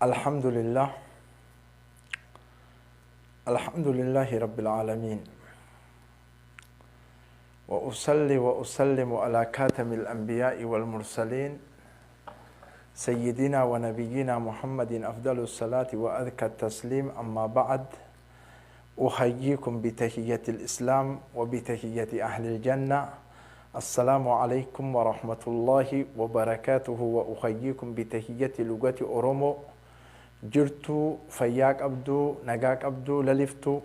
الحمد لله، الحمد لله رب العالمين، وأصلي وأسلم على كاتم الأنبياء والمرسلين سيدنا ونبينا محمد أفضل الصلاة وأذكى التسليم. أما بعد، أحييكم بتحية الإسلام وبتحية أهل الجنة. السلام عليكم ورحمة الله وبركاته. وأحييكم بتحية لغة أورومو. Jirtuu? Fayyaa qabduu? Nagaa qabduu? Laliftuu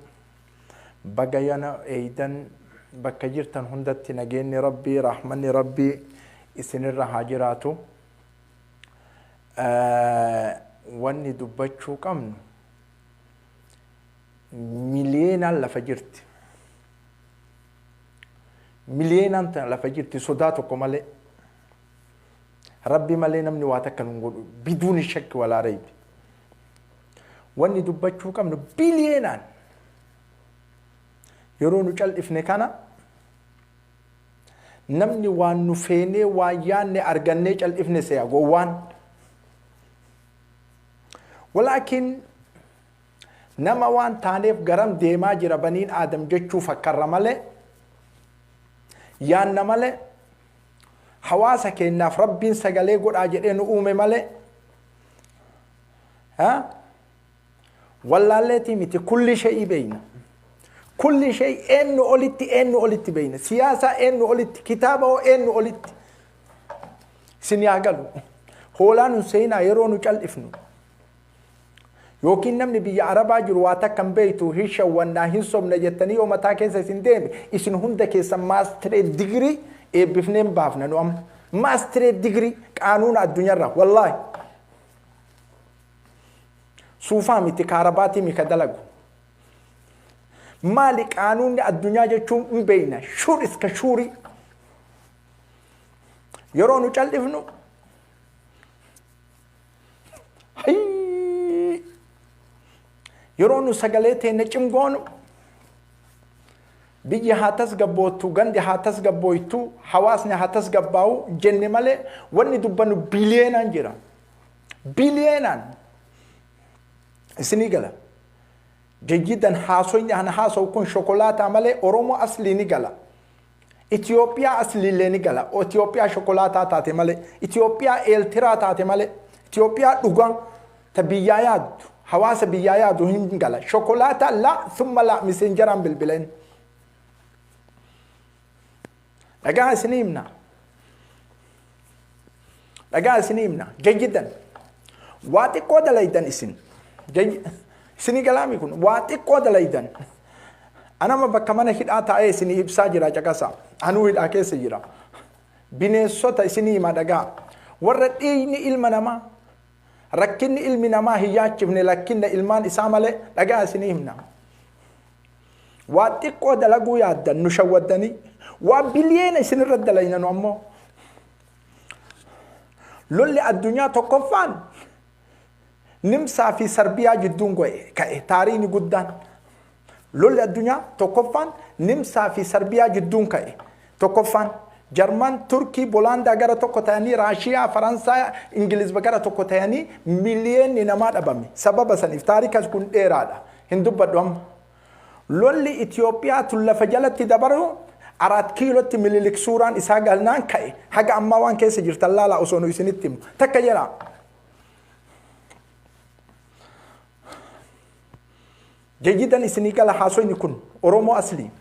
bagayana eeydan bakka jirtan hundatti nageenyi Rabbii, rahmanni Rabbii isinirra haa jiraatu. Wanni dubbachuu qabnu, miliyeenaan lafa jirti, miliyeenaan lafa jirti. Sodaa tokko malee, Rabbi malee namni waa takka nun godhu, biduuni shakki walaa raybi. Wanni dubbachuu qabnu, biliyeenaan yeroo nu cal'ifne kana namni waan nu feenee waan yaanne argannee cal'ifne se'a gowwaan. Walaakin nama waan taaneef garam deemaa jira baniin Aadam jechuu fakkarra malee, yaanna malee, hawaasa keenyaaf Rabbiin sagalee godhaa jedhee nu uume malee wallaalleetii miti. Kulli shay'ii beeyna, kulli shay eenyu olitti, eenyu olitti beeyna, siyaasaa eenyu olitti, kitaaba hoo eenyu olitti. Isin yaa galu, hoolaa nun seenaa yeroo nu cal'ifnu yookiin namni biyya Arabaa jiru waa takka hin beektu, hin shawwannaa, hin sobna jettanii yoo mataa keessa isin deeme, isin hunda keessa maastiree digirii eebbifneen baafna. Nu amma maastiree digirii qaanuuna addunyaarra, wallaahi, suufaa miti, kaarabaatii mika dalagu maali qaanuunni addunyaa jechuun hin beekna. Shuur iska shuurii yeroo nu cal'ifnu hayii, yeroo nu sagalee teenne cimgoonu, biyya haa tasgabboottu, gandi haa tasgabbooytu, hawaasni haa tasgabbaa'u jenne malee, wanni dubbannu biliyeenaan jira, biliyeenaan. Isinii gala jayyidan? Haasoyni ana haasawu kun shokolaataa malee Oromoo aslii ni gala, Itoophiyaa asliillee ni gala. Itoophiyaa shokolaataa taate malee, Itoophiyaa Eeltiraa taate malee, Itoophiyaa dhugaa ta biyyaa yaaddu, hawaasa biyyaa yaadu hin gala. Shokolaataa la summa la miseenjaraan bilbileen dhagaa isinii himna, dhagaa isinii himna jayyidan. Waa xiqqoo dalaydan isin, isinii galaami kun? Waa xiqqoo dalaydan. Anama bakka mana hidhaa taa'ee isinii ibsaa jira, caqasa. Anuu hidhaa keessa jira. Bineensota isinii hima, dhagaa. Warra dhiigni ilma namaa, rakkinni ilmi namaa hin yaachifne, lakkinna ilmaan isaa malee, dhagaa isinii himna. Waa xiqqoo dalaguu yaaddan, nu shawwaddanii waa biliyeena isinirra dalayna. Nu ammoo lolli addunyaa tokkoffaan Nimsaa fi Sarbiyaa jidduun go'e ka'e. Taariini guddaan lolli addunyaa tokkoffaan Nimsaa fi Sarbiyaa jidduun ka'e. Tokkoffaan Jarman, Turkii, Bolaandaa gara tokko ta'anii, Raashiyaa, Faransaay, Ingiliz gara tokko ta'anii, miliyeenni namaa dhabame sababa saniif. Taarikas kun dheeraadha, hin dubbadhu amma. Lolli Itoophiyaa tun lafa jalatti dabaru Araat Kiilootti Mililik suuraan isaa galnaan ka'e. Haga ammaa waan keessa jirtan laalaa osoo nu isinitti himu takka jedha. Jayyidan isinii gala haasoyni kun, Oromoo aslii?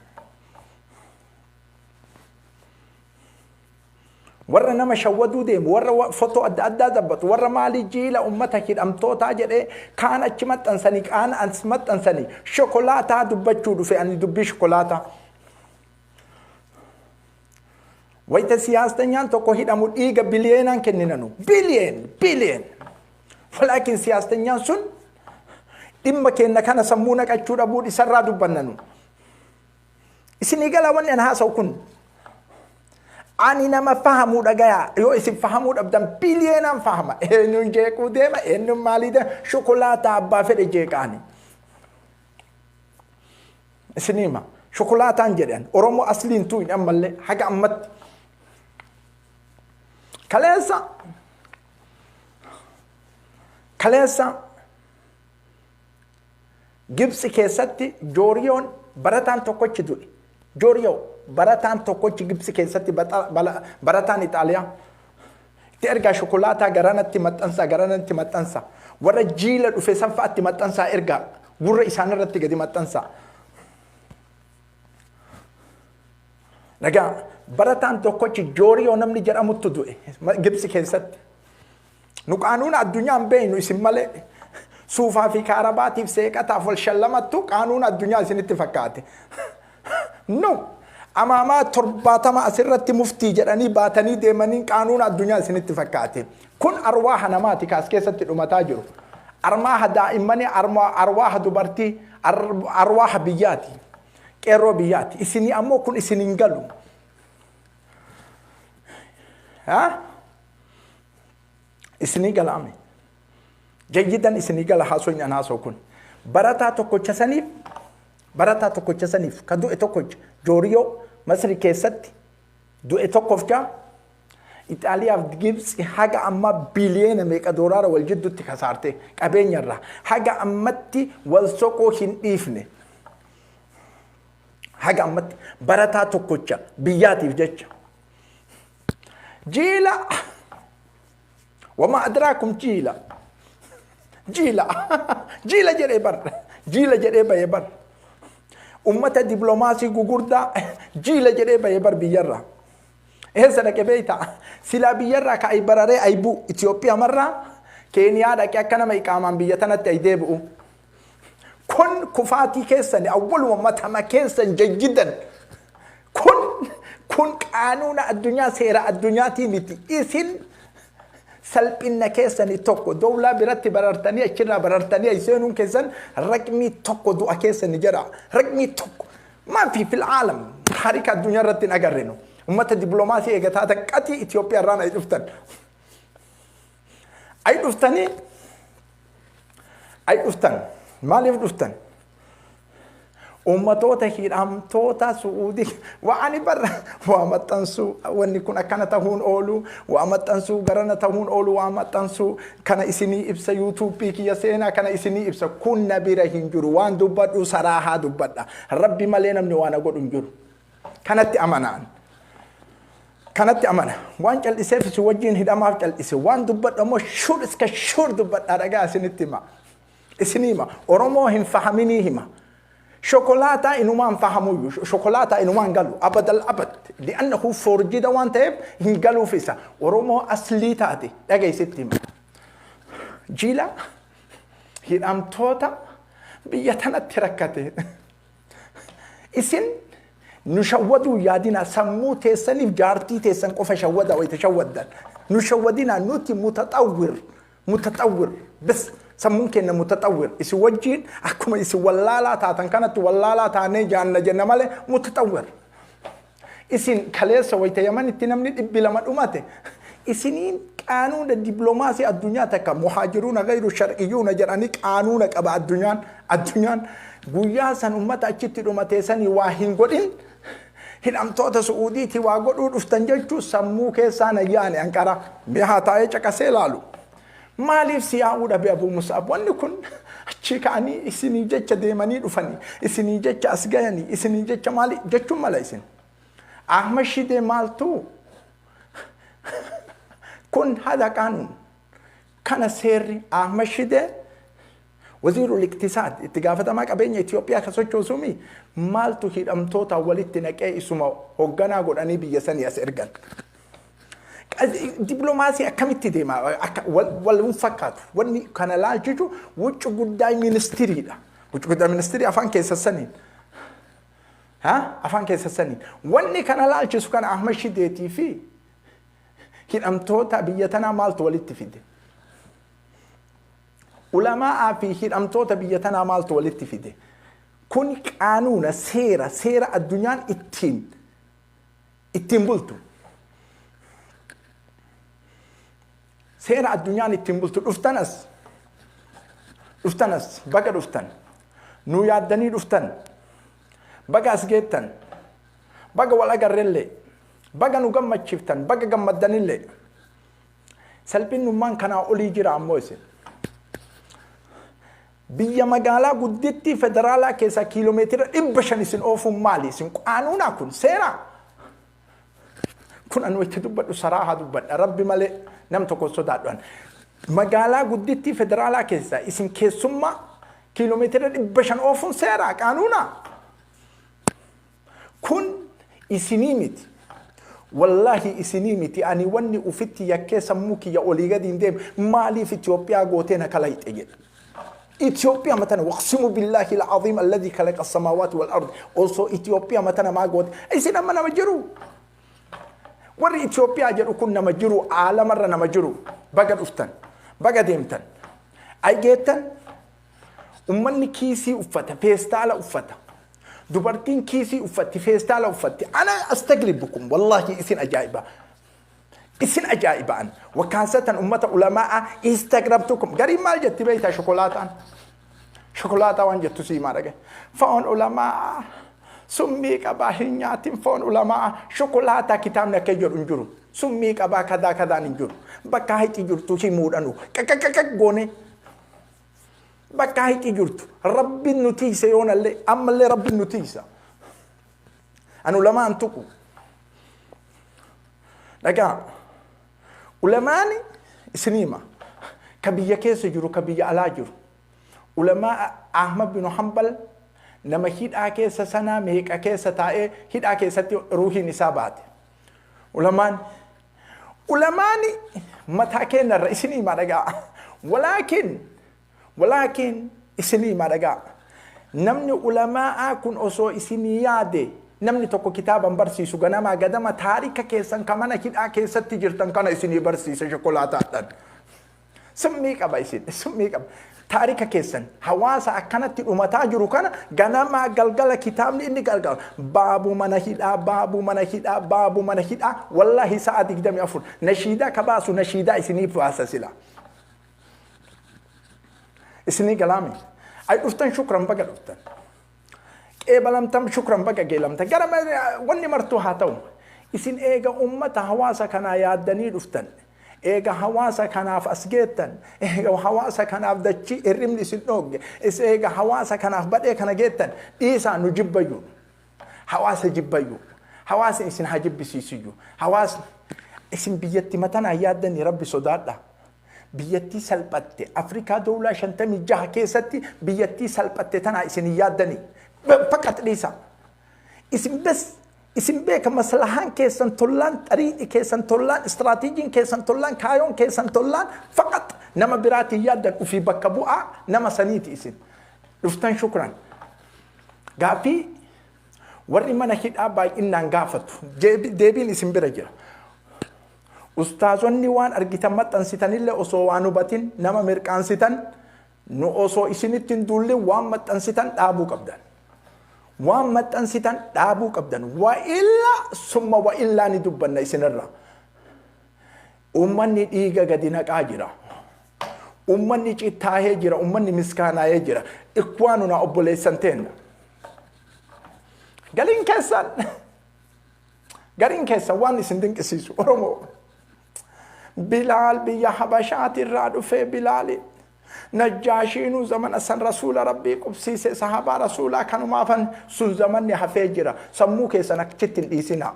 Warra nama shawwaduu deemu, warra fotoo adda addaa dabbatu, warra maalii jiila ummata hidhamtootaa jedhee kaan achi maxxansanii, kaan as maxxansanii, shokolaataa dubbachuu dhufe ani, dubbii shokolaataa. Wayita siyaastanyaan tokko hidhamu dhiiga biliyeenaan kenninanu. Biliyeen, biliyeen. Walaakin siyaastanyaan sun dhimma keenya kana sammuu naqachuu dhabuun isarraa dubbannanu. Isinii gala wanni an haasa'u kun? Ani nama fahamuu dhagayaa. Yoo isin fahamuu dhabdan, biliyeenaan fahama. Eenyuun jeequu deema, eenyuun maalii deema, shokolaataa abbaa fedhe jeeqaani. Isinii hima. Shokolaataan jedhan Oromoo asliin tuyin ammallee haga ammatti. Kaleessa kaleessa Gibsi keessatti Jooriyoon barataan tokkochi du'e. Jooriyoo barataan tokkochi Gibsi keessatti barataan Ixaaliyaa. Itti ergaa shokolaataa garanatti maxxansaa garanatti maxxansaa. Warra jiila dhufe san fa'aatti maxxansaa ergaa gurra isaanirratti gadi maxxansaa. Dhagaa barataan tokkochi Jooriyoo namni jedhamutti du'e Gibsi keessatti. Nu qaanuuna addunyaa hin beeknu isin malee. Suufaa fi kaarabaatiif seeqataaf wal shallamattu qaanuuna addunyaa isinitti fakkaate. No! Amaamaa 70 asirratti muftii jedhanii baatanii deemanii qaanuuna addunyaa isinitti fakkaate. Kun arwaaha namaati kaas keessatti dhumataa jiru. Armaaha daa'immanii, arwaaha dubartii, arwaaha biyyaati. Qeerroo biyyaati. Isinii ammoo kun isin hin galu. Ha? Isinii galaame. Jayyidan isinii gala haasoyni an haasoo kun. Barataa tokkocha saniif barataa tokkocha saniif ka du'e tokkocha Jooriyoo Masri keessatti du'e tokkoof jaa Ixaaliyaaf Gibxi haga ammaa biliyeena meeqa doolaara wal jidduutti kasaarte qabeenya irraa haga ammatti wal soquu hin dhiifne. Haga ammatti barataa tokkocha biyyaatiif jecha. Jiila wama adraakum jiila jiila jiila jedhee bar jiila jedhee bahee bar ummata diplomaasii gugurdaa jiila jedhee bahee bar biyyarraa. Eessa dhaqe beektaa? Silaa biyyarraa ka ay bararee ay bu'u Itoophiyaa marraa Keeniyaa dhaqe akka nama iqaamaan biyya tanatti ay deebi'u. Kun kufaatii keessani awwaluma matama keessan jayyidan. Kun kun qaanuuna addunyaa seera addunyaatii miti. Isin salphinna keessani tokko dowlaa biratti barartanii achirraa barartanii ay seenuun keessan raqmii tokko du'a keessani jedha. Raqmii tokko. Maafi fil aalam taarika addunyaa irratti hin agarre nu. Ummata dippiloomaasii eega taatan qatii Itoophiyaa irraan ay dhuftan. Ay dhuftanii ay dhuftan maaliif dhuftan? Ummatoota hidhamtoota Su'uudii waa ani barra waa maxxansuu wanni kun akkana tahuun oolu waa maxxansuu garana tahuun oolu waa maxxansuu kana isinii ibsa yuutuubii kiyya seenaa kana isinii ibsa kun na bira hin jiru waan dubbadhu saraahaa dubbadha rabbi malee namni waa na godhu hin jiru kanatti amanaan. Kanatti amana. Waan cal'iseef isin wajjin hidhamaaf cal'ise. Waan dubbadhu ammoo shuur iska shuur dubbadhaa dhagaa isinitti hima. Isinii hima. Oromoo hin fahaminii hima. Shokolaataa inumaan fahamuyyu. Shokolaataa inumaan galu. Abadal abad. Li'annahu foorjida waan ta'eef hin galuuf isa. Oromoo aslii taate dhageessitti hima. Jiila hidhamtoota biyya tanatti rakkate. Isin nu shawwaduu yaadinaa sammuu teessaniif jaartii teessan qofa shawwadaa wayita shawwaddan. Nu shawwadinaa nuti mutaxawwir mutaxawwir bes sammuun keenya mutaxawwir isin wajjiin akkuma isin wallaalaa taatan kanatti wallaalaa taanee jaanna jenna malee mutaxawwir. Isin kaleessa wayita Yamanitti namni 200 dhumate isiniin qaanuuna dippiloomaasii addunyaa takka muhaajiruuna gayru shar'iyyuuna jedhanii qaanuuna qaba addunyaan addunyaan guyyaa san ummata achitti dhumatee sanii waa hin godhin hidhamtoota Su'uudiitii waa godhuu dhuftan jechuu sammuu keessaa na yaane anqara mee haa taa'ee caqasee laalu. Maaliif si yaa'uu dhabe Abuu Mus'ab? Wanni kun achii ka'anii isinii jecha deemanii dhufanii, isinii jecha as gayanii, isinii jecha maali jechuun mala isin. Ahmad Shidee maaltu kun hada qaanuun kana seerri Ahmad Shidee waziirul iqtisaad itti gaafatamaa qabeenya Itoophiyaa ka sochoosumi maaltu hidhamtoota walitti naqee isuma hoogganaa godhanii biyya sanii as ergan. Diplomaasii akkamitti deema akka wal hin fakkaatu. Wanni kana laalchisu wuccu guddaa ministiriidha. Wuccu guddaa ministirii afaan keessa saniin. Afaan keessa saniin. Wanni kana laalchisu kana Ahmad Shideetii fi hidhamtoota biyya tanaa maaltu walitti fide? Ulamaa'aa fi hidhamtoota biyya tanaa maaltu walitti fide? Kun qaanuuna seera seera addunyaan ittiin ittiin bultu. Seera addunyaan ittiin bultu dhuftan as. Dhuftan as baga dhuftan. Nuu yaaddanii dhuftan. Baga as geettan. Baga wal agarrellee. Baga nu gammachiiftan. Baga gammaddanillee. Salphinnummaan kanaa olii jira ammoo isin. Biyya magaalaa guddittii federaalaa keessaa kiiloomeetira 500 isin oofuun maali? Isin qaanuunaa kun seeraa? Kun ani wayita dubbadhu saraahaa dubbadha. Rabbi malee nam tokko hin sodaadhu ani. Magaalaa guddittii federaalaa keessaa isin keessummaa kiiloomeetira 500 oofuun seeraa qaanuunaa? Kun isinii miti. Wallaahi isinii miti ani wanni ufitti yakkee sammuu kiyya olii gadi hin deemne maaliif Itoophiyaa gootee na kalayxe jedha. Itoophiyaa matana waqsimu billaahi al-aziim alladhi khalaqa as-samaawaati wal ardi osoo Itoophiyaa matana maa goote isin amma nama jiru. Warri Itoophiyaa jedhu kun nama jiru aalamarra nama jiru baga dhuftan baga deemtan ay geettan. Ummanni kiisii uffata, feestaala uffata. Dubartiin kiisii uffatti, feestaala uffatti. Ana astagribukum, wallaahi isin ajaa'iba. Isin ajaa'iba an. Wakaasatan ummata ulamaa'a istagrabtukum. Gariin maal jetti beektaa shokolaataan? Shokolaataa waan jettu sii maa dhagaye. Foon ulamaa'a summii qabaa hin nyaatin foon ulamaa'a shokolaataa kitaabni akka jedhu hin jiru. Summii qabaa kadaa kadaan hin jiru. Bakka hayxi jirtu himuudhanu qaqaqaqaq goone. Bakka hayxi jirtu Rabbiin nu tiiyse yoonallee ammallee Rabbiin nu tiiysa. An ulamaan tuqu. Dhagaa ulamaani isinii hima ka biyya keessa jiru ka biyya alaa jiru. Ulamaa Ahmad bin Hanbal nama hidhaa keessa sanaa meeqa keessa taa'ee hidhaa keessatti ruuhiin isaa baate. Ulamaan Ulamaani mataa keenyarra isinii himaa dhagaa. Walaakin walaakin isinii himaa dhagaa. Namni ulamaa'aa kun osoo isinii yaade namni tokko kitaaba hin barsiisu ganamaa gadama taarika keessan ka mana hidhaa keessatti jirtan kana isinii barsiisa shokolaataadhaan. Summii qaba isin, summii qaba. Taarika keessan hawaasa akkanatti dhumataa jiru kana ganamaa galgala kitaabni inni galgala baabu mana hidhaa, baabu mana hidhaa, baabu mana hidhaa wallaahi sa'a 24 nashiidaa ka baasu nashiidaa isiniif baasa sila. Isinii galaami. Ay dhuftan shukran baga dhuftan. Qeebalamtan shukran baga geelamtan. Gara wanni martuu haa ta'u. Isin eega ummata hawaasa kanaa yaaddanii dhuftan. Eega hawaasa kanaaf as geettan, eega hawaasa kanaaf dachii hirribni isin dhoogge, is eega hawaasa kanaaf badhee kana geettan, dhiisaa nu jibbayyuu. Hawaasa jibbayyuu. Hawaasni isin haa jibbisiisuyyuu. Hawaasni isin biyyatti matanaa yaaddanii Rabbi sodaadhaa. Biyyattii salphatte Afrikaa dowlaa 56 keessatti biyyattii salphatte tanaa isin hin yaaddanii. Faqat dhiisaa. Isin bes isin beeka maslahaan keessan tollaan xariiqi keessan tollaan istiraatiijiin keessan tollaan kaayoon keessan tollaan faqat nama biraatiin yaaddan ufii bakka bu'aa nama saniiti isin. Dhuftan shukran. Gaaffii warri mana hidhaa baay'innaan gaafatu deebiin isin bira jira. Ustaazonni waan argitan maxxansitanillee osoo waan hubatin nama mirqaansitan Nu osoo isinitti hin duullin waan maxxansitan dhaabuu qabdan. Waan maxxansitan dhaabuu qabdan. Wa illaa summa wa illaa ni dubbanna isinirra. Uummanni dhiiga gadi naqaa jira. Uummanni cittaahee jira. Uummanni miskaanaayee jira. Ikwaanunaa obboleessan teenna. Galiin keessan gariin keessan waan isin dinqisiisu Oromoo. Bilaal biyya Habashaati irraa dhufee Bilaali. Najjaashiinuu zamana san rasuula Rabbii qubsiise sahabaa rasuulaa kanumaafan sun zamanni hafee jira. Sammuu keessan achitti hin dhiisinaa.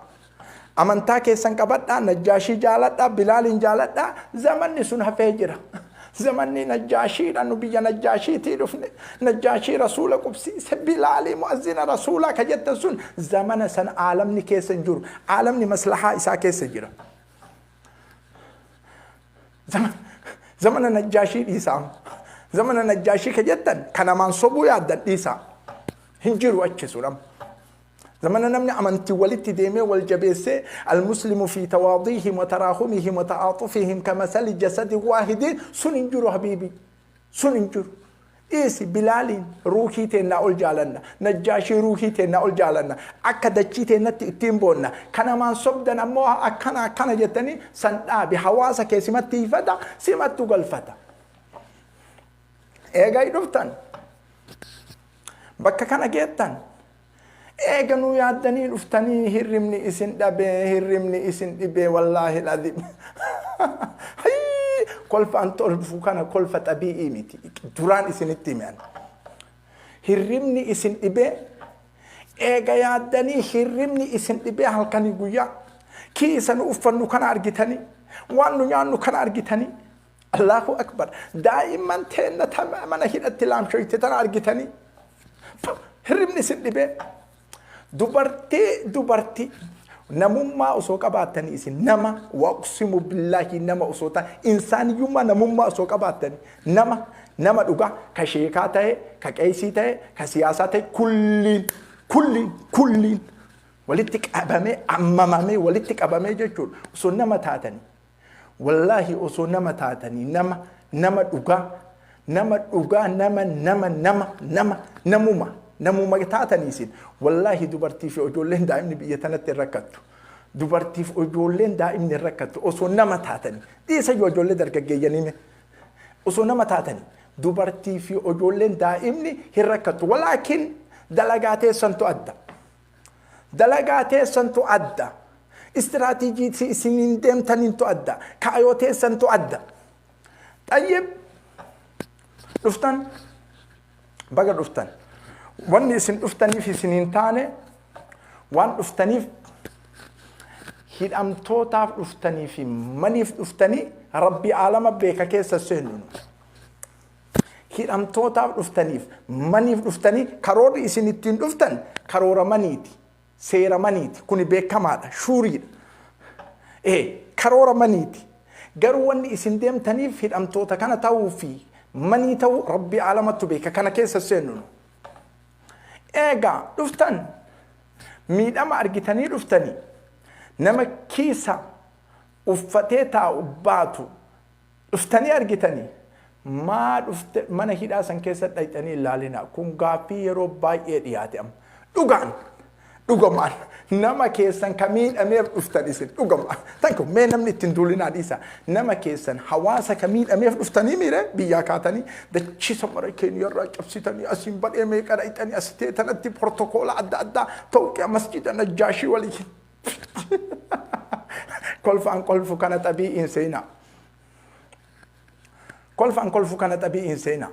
Amantaa keessan qabadhaa, Najjaashii jaaladhaa, Bilaaliin jaaladhaa, zamanni sun hafee jira. Zamanni Najjaashiidha nu biyya Najjaashiitii dhufne. Najjaashii rasuula qubsiise, Bilaalii mu'azzina rasuulaa ka jettan sun zamana san aalamni keessa hin jiru. Aalamni maslahaa isaa keessa jira. Zamana Najjaashii dhiisaa. Zamana Najjaashii ka jettan ka namaan sobuu yaaddan dhiisaa. Hin jiru achi sun amma. Zamana namni amantii walitti deemee wal jabeessee almuslimu fi tawaadiihim wa taraahumihim wa ta'aaxufihim kamasali jasadi waahidin sun hin jiru habiibii. Sun hin jiru. Dhiisi Bilaaliin ruuhii teennaa ol jaalanna. Najjaashii ruuhii teennaa ol jaalanna. Akka dachii teennatti ittiin boonna. Ka namaan sobdan ammoo akkana akkana jettanii san dhaabi. Hawaasa kee simatti hiifata, simattu galfata. Eega dhuftan bakka kana geettan eega nu yaaddanii dhuftanii hirribni isin dhabee hirribni isin dhibee wallaahi lazim. Kolfaan tolfu kana kolfa xabii'ii miti. Duraan isinitti himan. Hirribni isin dhibee eega yaaddanii, hirribni isin dhibee halkanii guyyaa kiisa nu uffannu kana argitanii, waan nu nyaannu kana argitanii, Allahu akbar, daa'imman teenna mana hidhatti laamshoyte tana argitanii hirribni isin dhibee. Dubartii namummaa osoo qabaattanii, isin nama, waqsimu billaahi, nama osoo ta'a insaaniyyummaa namummaa osoo qabaattanii, nama dhugaa ka sheekaa ta'e, ka qeesii ta'e, ka siyaasaa ta'e, kulliin kulliin kulliin walitti qabamee ammamamee walitti qabamee jechuudha, osoo nama taatanii, wallaahi osoo nama taatanii, nama dhugaa, nama dhugaa, nama nama nama nama namuma taatanii isin, wallaahi dubartii fi ijoolleen daa'imni biyya tanatti hin rakkattu. Dubartii fi ijoolleen daa'imni hin rakkattu osoo nama taatanii. Dhiisa iyyuu ijoollee dargaggeeyyanii, osoo nama taatanii dubartii fi ijoolleen daa'imni hin rakkattu. Walaakin dalagaa teessantu adda. Dalagaa teessantu adda. Istiraatiijii isiniin deemtaniintu adda. Kaayoo teessantu adda. Xayyib, dhuftan, baga dhuftan. Wanni isin dhuftaniif isiniin taane, waan dhuftaniif hidhamtootaaf dhuftanii fi maniif dhuftanii rabbi aalama beeka keessa seennu. Hidhamtootaaf dhuftaniif maniif dhuftanii, karoorri isin ittiin dhuftan karoora maniiti. Seera maniiti. Kuni beekamaadha. Shuuriidha. Karoora maniiti. Garuu wanni isin deemtaniif hidhamtoota kana ta'uu fi manii ta'uu rabbi aalamatu beeka, kana keessa seennu. Eegaa dhuftan, miidhama argitanii dhuftanii, nama kiisa uffatee taa'u baatu dhuftanii argitanii, maa dhufte mana hidhaa san keessa dhayxanii ilaalina? Kun gaaffii yeroo baay'ee dhiyaate. Amma dhugaan dhugamaan nama keessan ka miidhameef dhuftan isin dhugama tanku mee namni ittiin duulinaa dhiisa, nama keessan hawaasa ka miidhameef dhuftanii miire biyyaa kaatanii dachii samara keenyarraa cabsitanii asiin badhee meeqa dhayxanii as teetanatti protokoola adda addaa ta'u masjida Najjaashii walii. Kolfaan kolfu kana xabii'iin seenaa. Kolfaan kolfu kana xabii'iin seenaa.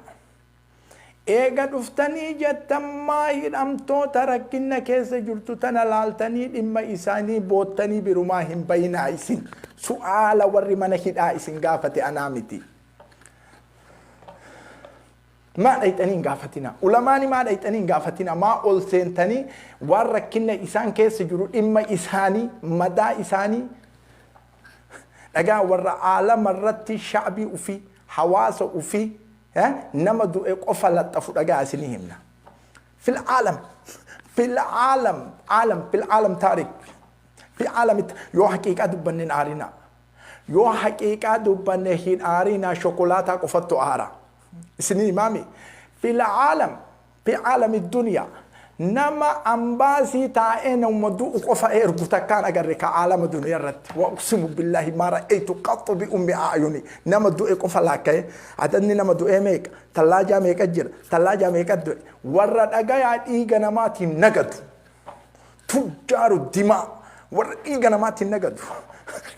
Eega dhuftanii jettan, maa hidhamtoota rakkina keessa jirtu tana laaltanii dhimma isaanii boottanii birumaa hin bayinaa isin? Su'aala warri mana hidhaa isin gaafate, anaa miti. Maa dhayxanii hin gaafatina? Ulamaani maa dhayxanii hin gaafatina? Maa ol seentanii waan rakkina isaan keessa jiru, dhimma isaanii, madaa isaanii dhagaa? Warra aalama irratti sha'bii ufii, hawaasa ufii nama du'e qofa laxxafu dhagaa isinii himna. في العالم، في العالم عالم في العالم تاريخ في عالم, yoo haqiiqaa dubbanne hin aarina. Yoo haqiiqaa dubbanne hin aarina, shokolaataa qofattu aara. Isinii himaami. في العالم، في عالم الدنيا, nama ambaasii taa'ee nama du'u qofa ergu takkaan agarre ka caalama duniyaa irratti. وأقسم بالله ما رأيت قط بأم أعيني nama du'e qofa laakka'e. Adadni nama du'ee meeqa, tallaajaa meeqa jira, tallaajaa meeqa du'e? Warra dhagayaa dhiiga namaatiin nagadu, تجار الدماء, warra dhiiga namaatiin nagadu.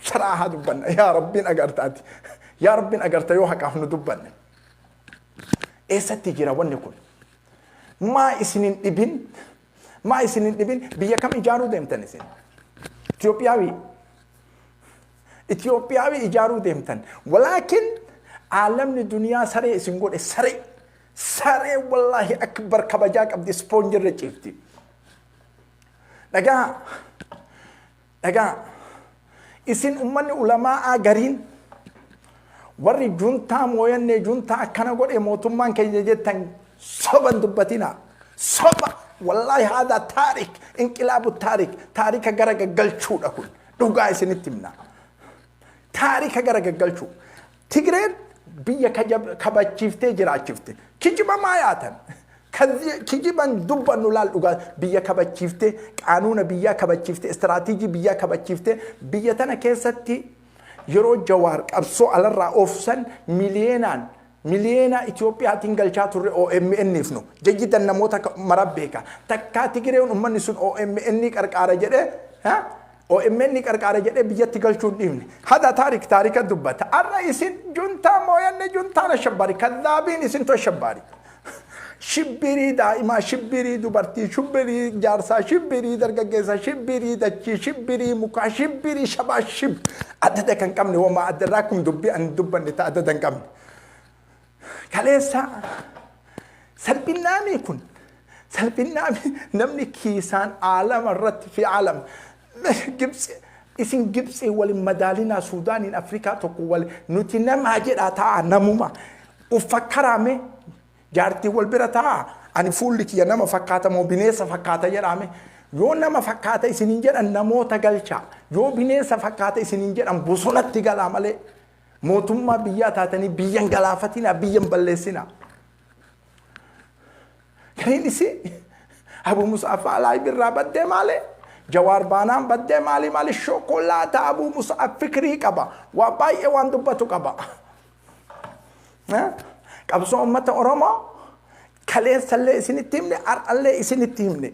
Saraahaa dubbanna, yaa rabbiin agartaati, yaa rabbiin agarta yoo haqaaf nu dubbanne. Eessatti jira wanni kun? Maa isinin dhibin? Maa isinin dhibin? Biyya kam ijaaruu deemtan isin? Itiyoophiyaawi, Itiyoophiyaawi ijaaruu deemtan. Walaakin aalamni duniyaa saree isin godhe. Saree, saree, wallaahi akbar, kabajaa qabdi, ispoonjirra ciifti. Dhagaa, dhagaa, isin ummanni ulamaa'aa gariin warri juntaa mooyannee, juntaa akkana godhe mootummaan keenya jettan, soban dubbatina, soba. Wallaahi هذا تاريخ انقلاب تاريخ, taarika gara gaggalchuudha kun. Dhugaa isinitti himna, taarika gara gaggalchuu. Tigreen biyya kabachiiftee jiraachifte. Kijiba maa yaatan? Kijiban dubbannu laal. Dhugaa biyya kabachiiftee, qaanuuna biyyaa kabachiiftee, istiraatiijii biyyaa kabachiiftee, biyya tana keessatti yeroo Jawaar qabsoo alarraa oofsan miliyeenaan miliyeena Itiyoophiyaatiin galchaa turre OMN'if nu jajjidan namoota mara beeka. Takkaa Tigireen ummanni sun OMN qarqaara jedhee. OMN qarqaara jedhee biyyatti galchuu hin dhiifne. Hada taarik taarika dubbata. Arra isin juntaa mooyanne juntaan ashabbaari. Kadhaabiin isintu ashabbaari. Shibbirii daa'imaa, shibbirii dubartii, shibbirii jaarsaa, shibbirii dargaggeessaa, shibbirii dachii, shibbirii mukaa, shibbirii shabaa shib. Adada kan qabne wamaa addarraa kun dubbii ani dubbanne ta'a adada hin qabne. Kaleessa salphinnaamii kun salphinnaamii namni kiisaan aalama irratti fi aalam Gibxi isin Gibxii waliin madaalinaa, Suudaaniin Afrikaa tokko wal nuti namaa jedhaa ta'a, namuma uffakkaraame jaartii wal bira ta'a, ani fuulli kiyya nama fakkaata moo bineensa fakkaata jedhaame. Yoo nama fakkaata isiniin jedhan namoota galchaa, yoo bineensa fakkaata isiniin jedhan bosonatti galaa malee mootummaa biyyaa taatanii biyyan galaafatinaa, biyyan balleessinaa. Kaniin isii Abu Musa'aa laayif irraa baddee maali? Jawaar baanaan baddee maali maali? Shokolaata Abu Musa'aa fikirii qaba. Waa baay'ee waan dubbatu qaba. Qabsoo uummata Oromoo kaleessallee isinitti himne, har'allee isinitti himne.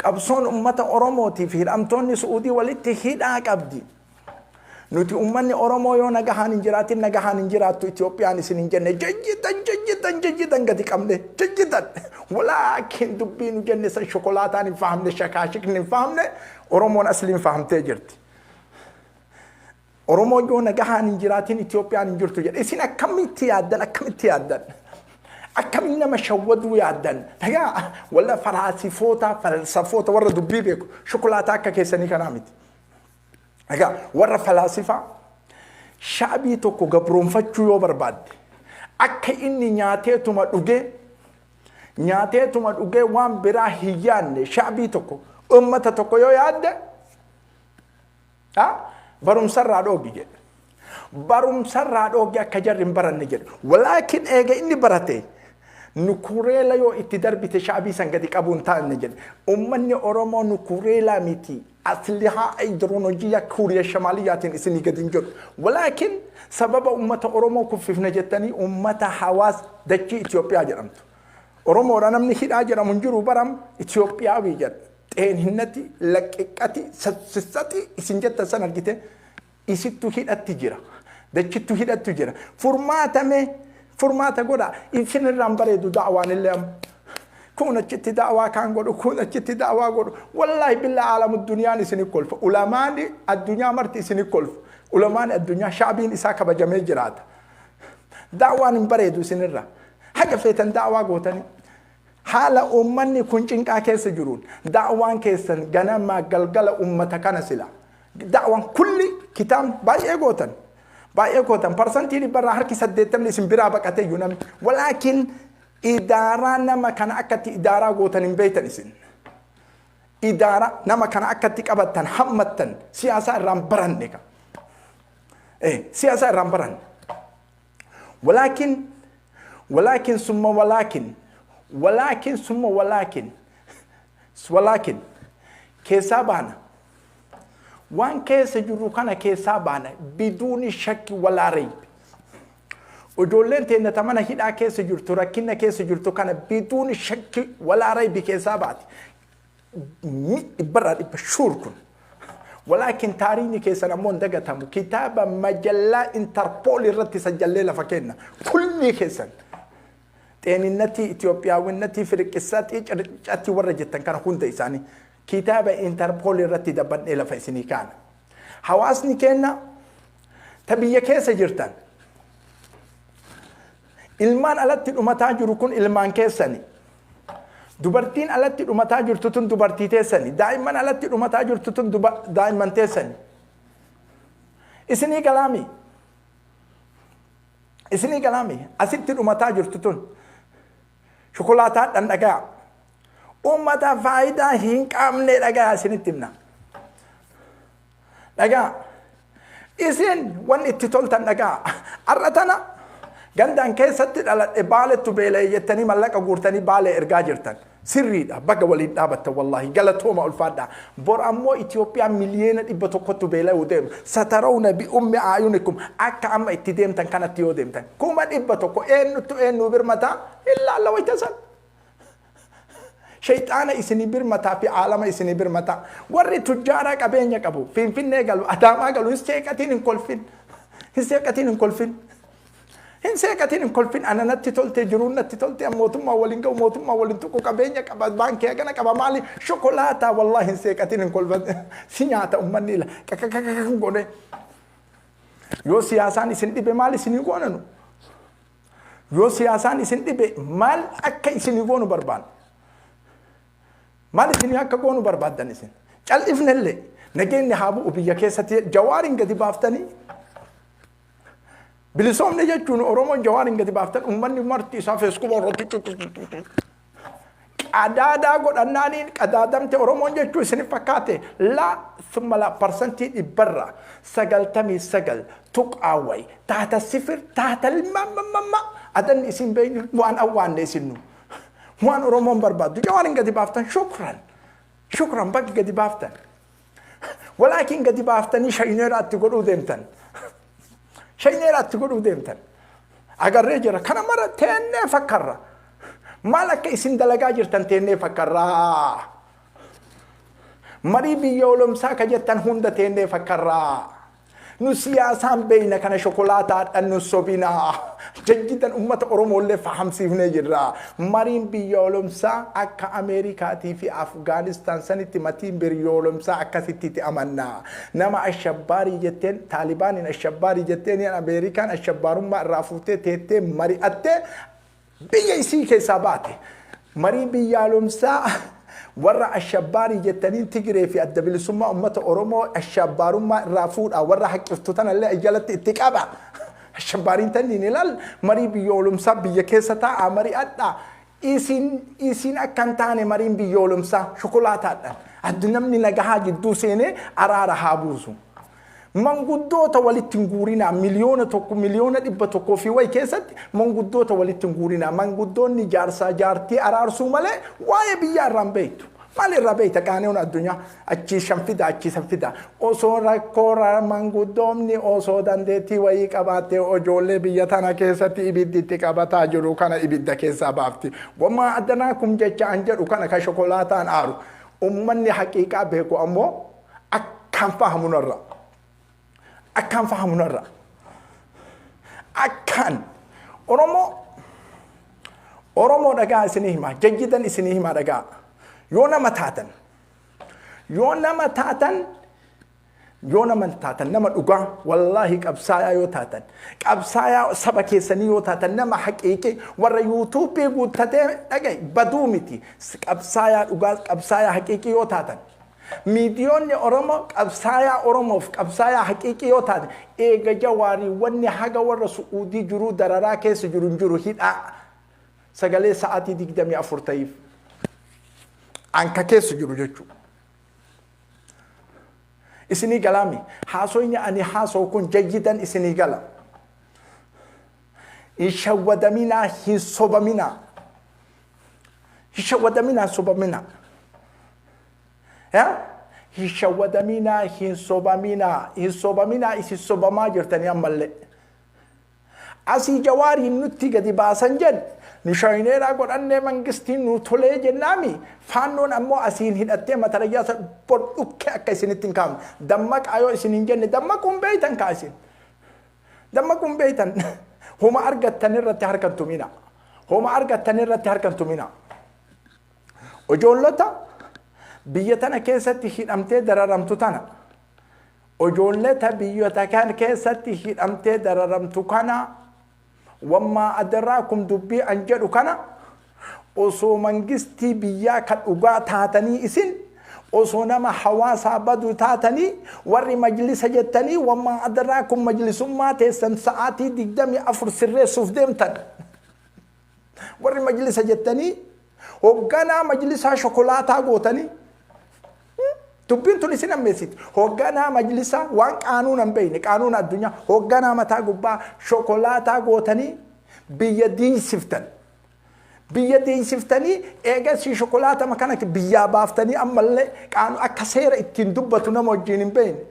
Qabsoon uummata Oromootii fi hidhamtoonni Su'uudii walitti hidhaa qabdi. Nuti uummanni Oromoo yoo nagahaan hin jiraatin nagahaan hin jiraattu Itoophiyaan isin hin jenne, jajjitan jajjitan jajjitan gadi qabne jajjitan. Walaakin dubbii nu jenne san shokolaataan hin fahamne, shakaashikni hin fahamne, Oromoon asliin fahamtee jirti. Oromoo yoo nagahaan hin jiraatin Itoophiyaan hin jirtu jedhe. Isin akkamitti yaaddan, akkamitti yaaddan? Akkamiin nama shawwaduu yaaddan? Dhagaa walla falaasifoota falsafoota warra dubbii beeku shokolaataa akka keessanii kanaa miti. Egaa warra falaasifaa shaabii tokko gabroonfachuu yoo barbaadde akka inni nyaateetuma dhugee waan biraa hin yaadne, shaabii tokko ummata tokko yoo yaadde barumsarraa dhoogi jedhe. Barumsarraa dhoogi, akka jarri hin baranne jedhe. Walaakin eega inni barate nukureela yoo itti darbite shaabii san gadi qabuu hin taane jedhe. Ummanni Oromoo nukureelaa miti. Aslihaa ideoloojii Kuuriya Shamaaliyyaatiin isinii gadi hin jedhu. Walaakin sababa ummata Oromoo kuffifne jettanii ummata hawaas dachii Itoophiyaa jedhamtu. Oromoodha namni hidhaa jedhamu hin jiru baram Itoophiyaawi jedha. Xeenhinnati, laqiqqati, sassati isin jettan san argite isittu hidhatti jira. Dachittu hidhattu jira. Furmaatame furmaata godha. Isin irraan bareedu da'waan illee amma. Kun achitti da'waa kaan godhu, kun achitti da'waa godhu. Wallaahi billaa aalamu duniyaan isini kolfa. Ulamaani addunyaa marti isini kolfa. Ulamaani addunyaa shaabiin isaa kabajamee jiraata. Da'waan hin bareedu isinirra. Haga feetan da'waa gootanii. Haala uummanni kun cinqaa keessa jiruun da'waan keessan ganama galgala uummata kana sila. Da'waan kulli kitaabni baay'ee gootan. Baay'ee gootan 100%rraa harki 80 isin biraa baqatee iyyuu namni. Walaakin idaaraa nama kana akkatti idaaraa gootan hin beektan isin. Idaara nama kana akkatti qabattan hammattan siyaasaa irraan baranne ka. Siyaasaa irraan baranne. Walaakin walaakin summa walaakin walaakin summa walaakin walaakin keessaa baana. Waan keessa jirru kana keessaa baana biduuni shakki walaa raybi. Ijoolleen teenya ta mana hidhaa keessa jirtu, rakkina keessa jirtu kana biduuni shakki walaa raybi keessaa baati. 100% sure kun. Walaakin taariikni keessan ammoo hin dagatamu. Kitaaba majallaa Interpol irratti sajjallee lafa kenna. Kulli keessan. Xeeninnatii, Itoophiyaawinnatii, Firiqissatii, Circatii warra jettan kana hunda isaanii kitaaba Interpol irratti dabbannee lafa isinii kaana. Hawaasni keenya ta biyya keessa jirtan ilmaan alatti dhumataa jiru kun ilmaan keessani. Dubartiin alatti dhumataa jirtu tun dubartii teessani. Daa'imman alatti dhumataa jirtu tun daa'imman teessani. Isinii galaami. Isinii galaami. Asitti dhumataa jirtu tun. Shokolaataa dhandhagaa. Uummata faayidaa hin qabne dhagaa isinitti himna. Dhagaa. Isin wanni itti toltan dhagaa. Har'a tana gandaan keessatti dhaladhe Baalettu beela'e jettanii mallaqa guurtanii Baalee ergaa jirtan. Sirriidha. Baga waliin dhaabattan, wallaahi. Galatooma, ulfaadha. Bor ammoo Itoophiyaa 100,000,000tti beela'uu deema. Satarawna bi ummi aayunikum akka amma itti deemtan kanatti yoo deemtan. 100,000 eenyuttu eenyu birmataa hin laalla wayita san. Shayxaana isinii birmataa fi aalama isinii birmataa. Warri tujjaaraa qabeenya qabu Finfinnee galu, Adaamaa galu, hin seeqatiin, hin kolfin. Hin seeqatiin, hin kolfin. Hin seeqatiin, hin kolfin. Ana natti tolte, jiruun natti tolte, mootummaa waliin ga'u, mootummaa waliin tuqu, qabeenya qaba, baankii hagana qaba, maali shokolaataa, wallaahi hin seeqatiin, hin kolfin. Si nyaata ummanni ila qaqaqaqaq godhe. Yoo siyaasaan isin dhibe maal isinii goonanu? Yoo siyaasaan isin dhibe maal akka isinii goonu barbaanna? Maal isinii akka goonu barbaaddan isin? Cal'ifnellee nageenyi haa bu'u biyya keessatti. Jawaariin gadi baaftanii bilisoomne jechuun Oromoon Jawaariin gadi baaftan, uummanni marti isaa feeskuba irratti qadaadaa godhannaaniin qadaadamte Oromoon jechuu isin fakkaate. Laa summa laa, 99.awway taata sifir taata mamma adanni isin beeynu waan awwaanne isinnu waan Oromoon barbaaddu. Jawaariin gadi baaftan, shukran, shukran, bakki gadi baaftan. Walaakin gadi baaftanii shayneeraatti godhuu deemtan, shayneeraatti godhuu deemtan agarree jira. Kana mara teennee fakkarra, maal akka isin dalagaa jirtan teennee fakkarraa. Marii biyya olomsaa ka jettan hunda teennee fakkarraa. Nu siyaasaan beeyna, kana shokolaataadhaan nu sobinaa. Jajjitan ummata Oromoollee fahamsiifnee jirra. Mariin biyya olomsaa akka Ameerikaatii fi Afgaanistaan sanitti matiin biyya olomsaa akkasitti itti amanna. Nama ashabbaarii jetteen, Taalibaaniin ashabbaarii jetteen, Ameerikaan ashabbaarummaa irraa fuutee teettee mari'attee biyya isii keessaa baate. Marii biyyaalomsaa warra ashabbaarii jettaniin Tigiree fi Adda Bilisummaa Uummata Oromoo ashabbaarummaa irraa fuudha, warra haqqiftu tanallee jalatti itti qaba. Ashabbaariin tanniin ilaal, marii biyyoolomsaa biyya keessa taa'aa mari'adhaa. Isin akka hin taane mariin biyyoolomsaa shokolaataadhaan. Addi namni nagahaa jidduu seenee araara haa buusu. Manguddoota walitti hin guurinaa. 1 miliyoona, 100 miliyoona fi wayi keessatti manguddoota walitti hin guurinaa. Manguddoonni jaarsaa jaartii araarsuu malee waa'ee biyyaa irraa hin beektu. Maal irraa beekta? Qaaniyoon addunyaa achii shan fida, achii san fida. Osoo rakkoo manguddoomni osoo dandeettii wayii qabaattee ijoollee biyya tana keessatti ibiddi itti qabataa jiru kana ibidda keessaa baafti. Wamaa addanaa kun jecha an jedhu kana ka shokolaataan aaru. Ummanni haqiiqaa beeku ammoo akkaan fahamu narra. Akkaan fahamu narra. Akkaan Oromoo dhagaa isinii himaa, jajjidan isinii himaa, dhagaa. Yoo nama taatan, yoo nama taatan, yoo nama taatan, nama dhugaa, wallaahi qabsaayaa yoo taatan, qabsaayaa saba keessanii yoo taatan, nama haqiiqii warra yuutuubii guuttatee dhagaye baduu miti, qabsaayaa dhugaa, qabsaayaa haqiiqii yoo taatan, miidiyoonni Oromoo qabsaayaa Oromoof qabsaayaa haqiiqii yoo taate, eega Jawaarii wanni haga warra Su'uudii jiruu dararaa keessa jiru hin jiru. Hidhaa sagalee sa'aatii 24 ta'iif anka keessa jiru jechuudha. Isinii galaami haasoyni ani haasoo kun jayyidan isinii gala. Hin shawwadaminaa, hin sobaminaa. Hin shawwadaminaa, hin sobaminaa. Yaa? Hin shawwadaminaa, hin sobaminaa, hin sobaminaa, isin sobamaa jirtanii ammallee. Asii Jawaariin nutti gadi baasan jedhe, nu shayneeraa godhannee mangistiin nu tolee jennaami. Faannoon ammoo asiin hidhattee matarayyaa bor dhukkee akka isinitti hin kaafne. Dammaqaa yoo isin hin jenne dammaquun beeytan kaa isin. Dammaquun beeytan. Homa argattan irratti harkan tumina. Homa argattan irratti harkan tumina. Ijoollota biyya tana keessatti hidhamtee dararamtu tana. Ijoollota biyyoota kan keessatti hidhamtee dararamtu kana, wammaa adaraakum, dubbii an jedhu kana osoo mangistii biyyaa kan dhugaa taatanii, isin osoo nama hawaasaa badu taatanii, warri majlisa jettanii, wammaa adaraakum, majlisummaa teessan sa'aatii 24 sirreessuuf deemtan. Warri majlisa jettanii hoogganaa majlisaa shokolaataa gootanii, dubbiin tun isin ammeessiti. Hoogganaa majlisaa waan qaanuuna hin beekne, qaanuuna addunyaa, hoogganaa mataa gubbaa shokolaataa gootanii biyya diisiftan. Biyya diisiftanii eegasii shokolaatama kana biyyaa baaftanii ammallee qaanu akka seera ittiin dubbatu nama wajjin hin beekne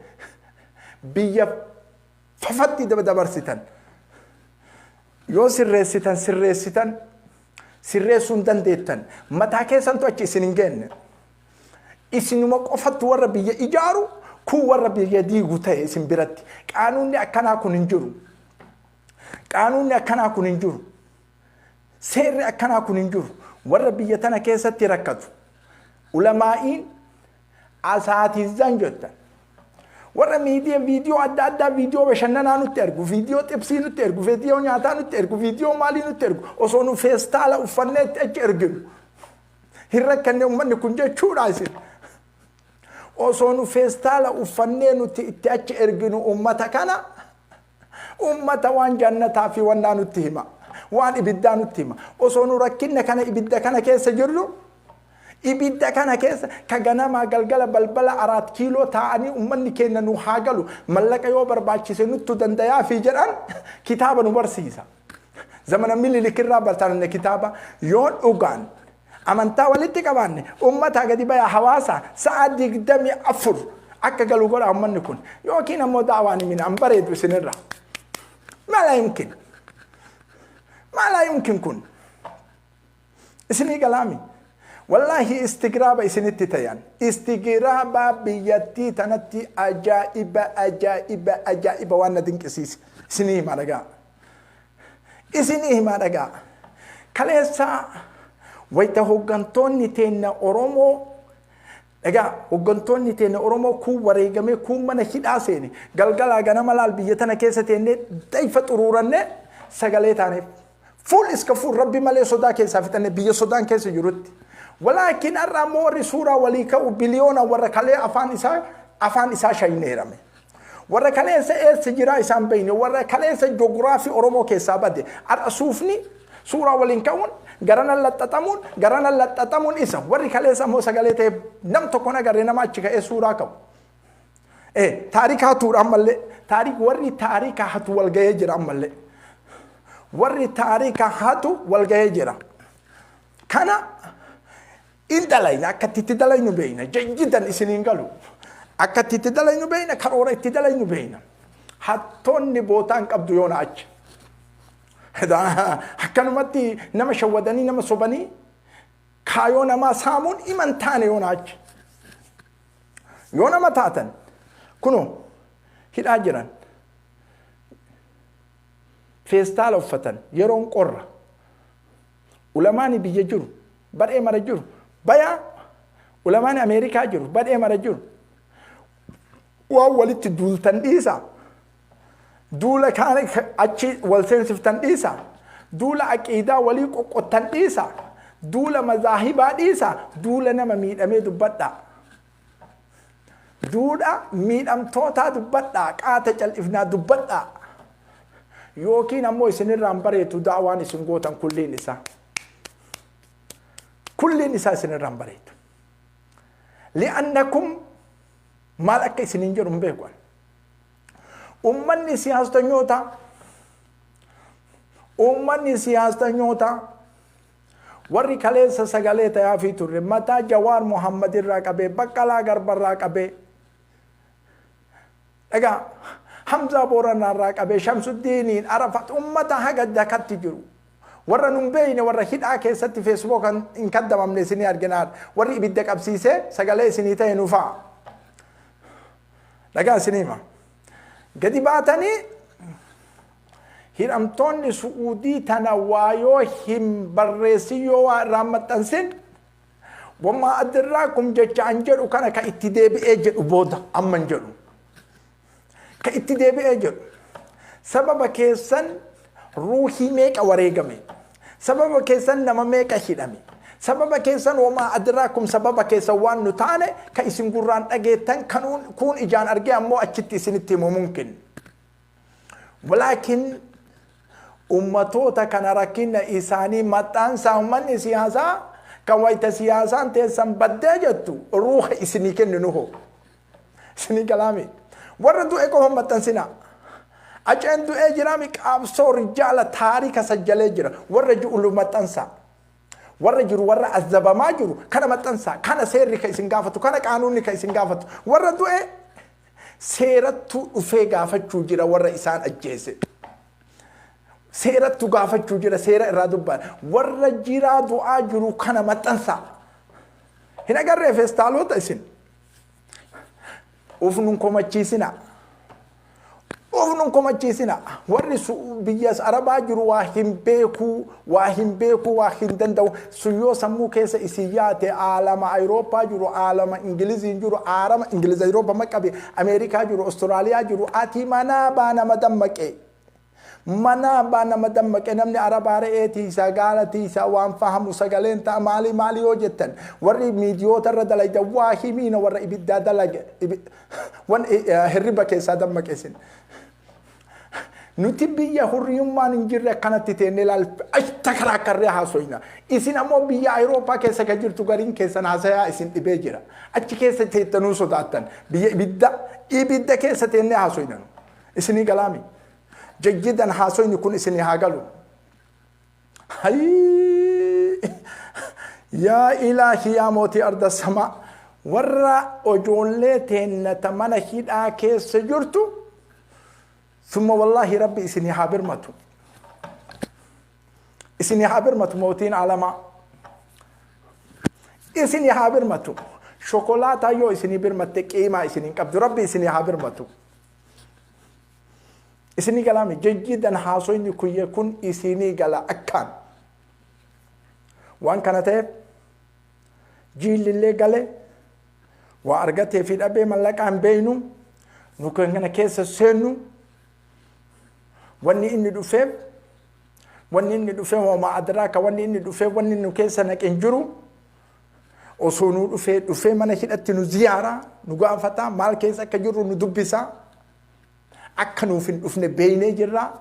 biyya fafatti dabarsitan. Yoo sirreessitan sirreessitan, Sirreessuu hin dandeettan. Mataa keessantu achi isin hin geenne. Isinuma qofattu warra biyya ijaaru, kun warra biyya diigu ta'e isin biratti. Qaanuunni akkanaa kun hin jiru. Qaanuunni akkanaa kun hin jiru. Seerri akkanaa kun hin jiru. Warra biyya tana keessatti rakkatu. Ulamaa'iin asaatiizaan jettan. Warra miidiyaa viidiyoo adda addaa, viidiyoo bashannanaa nutti ergu, viidiyoo xibsii nutti ergu, viidiyoo nyaataa nutti ergu, viidiyoo maalii nutti ergu, osoo nu feestaala uffanneetti achi erginu. Hin rakkanne uummanni kun jechuudha isin. Osoo nu feestaala uffannee nuti itti achi erginu uummata kana, uummata waan jannataa fi wannaa nutti hima. Waan ibiddaa nutti hima. Osoo nu rakkinna kana, ibidda kana keessa jirru, ibidda kana keessa ka ganamaa galgala balbala Araat Kiiloo taa'anii uummanni keenya nu haa galu, mallaqa yoo barbaachise nuttu dandayaa fi jedhan, kitaaba nu barsiisa. Zamana Minilik irraa bartanne kitaaba. Yoo dhugaan amantaa walitti qabaanne, uummataa gadi bayaa, hawaasa sa'a 24 akka galu godha uummanni kun, yookiin ammoo daawaan himina an bareedu isinirra. Mala yumkin, mala yumkin kun isinii galaami. Wallaahi istigraaba isinitti tayan. Istigraaba biyyattii tanatti ajaa'iba, ajaa'iba, ajaa'iba. Waan na dinqisiise isinii himaa dhagaa. Isinii himaa dhagaa. Kaleessaa wayita hooggantoonni teenna Oromoo, dhagaa, hooggantoonni teenna Oromoo kuun wareegamee, kuun mana hidhaa seene, galgalaa ganama laal biyya tana keessa teennee dayfa xuruurannee sagalee taaneef. Fuul iska fuul rabbi malee sodaa keessaa fixanne biyya sodaan keessa jirutti. Walaakin har'a ammoo warri suuraa walii ka'u biliyoona warra kalee afaan isaa shayneerame. Warra kaleessa eessa jiraa isaan beeyne, warra kaleessa joogiraafii Oromoo keessaa bade. Har'a suufni suuraa waliin ka'uun, garana laxxaxamuun, garana laxxaxamuun isa. Warri kaleessa ammoo sagalee ta'e nam tokko agarree nama achi ka'ee suuraa ka'u. Taarika hatuudha ammallee. Taarik warri taarika hatu wal gahee jira ammallee. Warri taarika hatu wal gahee jira. Kana in dalayna, akka itti dalaynu beeyna. Jayyidan isiniin galu. Akka itti dalaynu beeyna, karoora itti dalaynu beeyna. Hattoonni bootaan qabdu yoona achi. Akkanumatti nama shawwadanii, nama sobanii, kaayoo namaa saamuun iman taane yoona achi. Yoo nama taatan, kunoo hidhaa jiran, feestaala uffatan, yeroon qorra, ulamaani biyya jiru badhee mara jiru bayaa, ulamaani Ameerikaa jiru badhee mara jiru, waan walitti duultan dhiisa, duula kaan achi wal seensiftan dhiisa, duula aqiidaa walii qoqqottan dhiisa, duula mazaahibaa dhiisa, duula nama miidhamee dubbadhaa, duudha miidhamtootaa dubbadhaa, qaata cal'ifnaa dubbadhaa, yookiin ammoo isinirraan bareetu daawaan isin gootan kulliin isaa. Kulliin isaa isinirraan bareetu. Li'annakum maal akka isiniin jedhu hin beeku. Ummanni siyaastanyoota, ummanni siyaastanyoota, warri kaleessa sagalee tayaafii turre, mataa Jawaar Muhammad irraa qabee, Baqqalaa Garbarraa qabee, egaa Hamzaa Booranaa irraa qabee, Shamsuddiiniin Arafat, ummata haga dakatti jiru, warra nun beeyne, warra hidhaa keessatti Feesbuuk hin kaddamamne isinii arginaa, warri ibidda qabsiisee sagalee isinii ta'e nu fa'a. Dhagaa isinii hima. Gadi baatanii hidhamtoonni Su'uudii tana waa yoo hin barreessin, yoo waa irraa maxxansin, wammaa addirraakum jecha an jedhu kana ka itti deebi'ee jedhu booda amma hin jedhu. Ka itti deebi'ee jedhu. Sababa keessan ruuhii meeqa wareegame? Sababa keessan nama meeqa hidhame? Sababa keessan, wamaa adraakum, sababa keessan waan nu taane ka isin gurraan dhageettan kanuun kuun ijaan argee ammoo achitti isinitti himu mumkin. Walaakin ummatoota kana rakkina isaanii maxxansaa. Ummanni siyaasaa kan wayita siyaasaan teessan baddee jettu ruuha isinii kennu hoo. Isinii galaami. Warra du'e qofa maxxansinaa. Aceen du'ee jiraami, qaabsoo rijaala taarika sajjalee jira. Warra ji'ulu maxxansaa. Warra jiru, warra azabamaa jiru kana maxxansaa. Kana seerri ka isin gaafatu, kana qaanuunni ka isin gaafatu. Warra du'e seerattuu dhufee gaafachuu jira warra isaan ajjeese. Seerattu gaafachuu jira, seera irraa dubbata. Warra jiraa du'aa jiru kana maxxansaa. Hin agarree feestaalota isin. Uf nun komachiisina. Uf nun komachiisina. Warri biyya Arabaa jiru waa hin beekuu, waa hin beekuu, waa hin danda'u. Sun yoo sammuu keessa isin yaate, aalama Awurooppaa jiru, aalama Ingiliziin jiru, aalama Ingiliz Awurooppaa maqabe, Ameerikaa jiru, Austraaliyaa jiru, ati manaa baa nama dammaqe. Manaa baa nama dammaqe. Namni Arabaa re'ee tiisaa, gaala tiisaa, waan fahamu sagaleen ta'a. Maali maali yoo jettan, warri miidiyoota irra dalayda waa himiina, warra ibiddaa dalage wan hirriba keessaa dammaqe isin. Nuti biyya hurriyummaan hin jirre akkanatti teennee laal takaraakarree haasoyna. Isin ammoo biyya Awurooppaa keessa kan jirtu gariin keessan haasayaa isin dhibee jira. Achi keessa teettanuu sodaattan. Biyya ibidda keessa teennee haasoyna. Isinii galaami. Jajjidan haasoyni kun isinii haa galu. Hayii! Yaa ilaahi, yaa mootii arda samaa, warra ijoollee teennata mana hidhaa keessa jirtu, summa wallaahi Rabbi isinii haa birmatu. Isinii haa birmatu mootiin alamaa. Isinii haa birmatu. Shokolaataa yoo isinii birmatte qiimaa isinii qabdu. Rabbi isinii haa birmatu. Isinii galaami? Jajjidan haasoyni kuyye kun isinii gala akkaan. Waan kana ta'eef jiillillee gale waa argatee fi dhabee mallaqaa hin beeynu, nu kana keessa seennu. Wanni inni dhufeef, wanni inni dhufeef wama adraaka, wanni inni dhufeef, wanni nu keessa naqe hin jiru. Osoo nu dhufee dhufee mana hidhatti nu ziyaaraa, nu gaafata, maal keessa akka jirru nu dubbisa. Akka nuuf hin dhufne beeynee jirra.